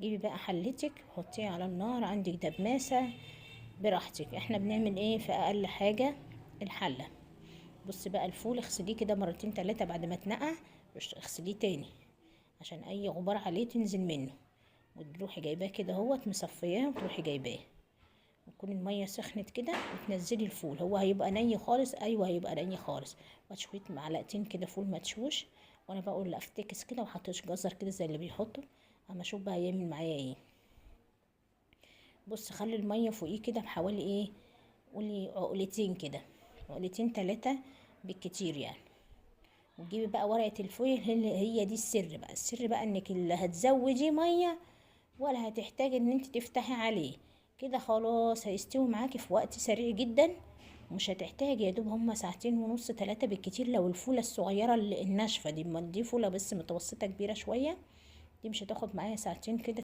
جيبي بقى حلتك حطيها على النار، عندك دبماسة براحتك. احنا بنعمل ايه في اقل حاجة الحلة. بصي بقى الفول اغسليه كده مرتين تلاتة بعد ما اتنقع، اغسليه تاني عشان اي غبار عليه تنزل منه. وتروحي جايباه كده اهوت مصفياه، وتروحي جايباه وتكون المية سخنت كده وتنزلي الفول. هو هيبقى ني خالص، ايوه هيبقى ني خالص. وشوية معلقتين كده فول مدشوش، وانا بقول افتكس كده وحطيت جزر كده زي اللي بيحطوا، اما اشوف بقى هيعمل معايا ايه. بص خلي المية فوقيه كده بحوالي ايه، قولي عقلتين كده، عقلتين تلاتة بالكتير يعني. وتجيبي بقى ورقة الفويل، هي دي السر بقى. السر بقى انك اللي هتزودي مية ولا هتحتاجي ان انت تفتحي عليه كده، خلاص هيستوي معاكي في وقت سريع جدا، مش هتحتاجي يا دوب هما ساعتين ونص تلاتة بالكتير. لو الفولة الصغيرة اللي الناشفة دي، ما دي فولة بس متوسطة كبيرة شوية، دي مش هتاخد معايا ساعتين كده.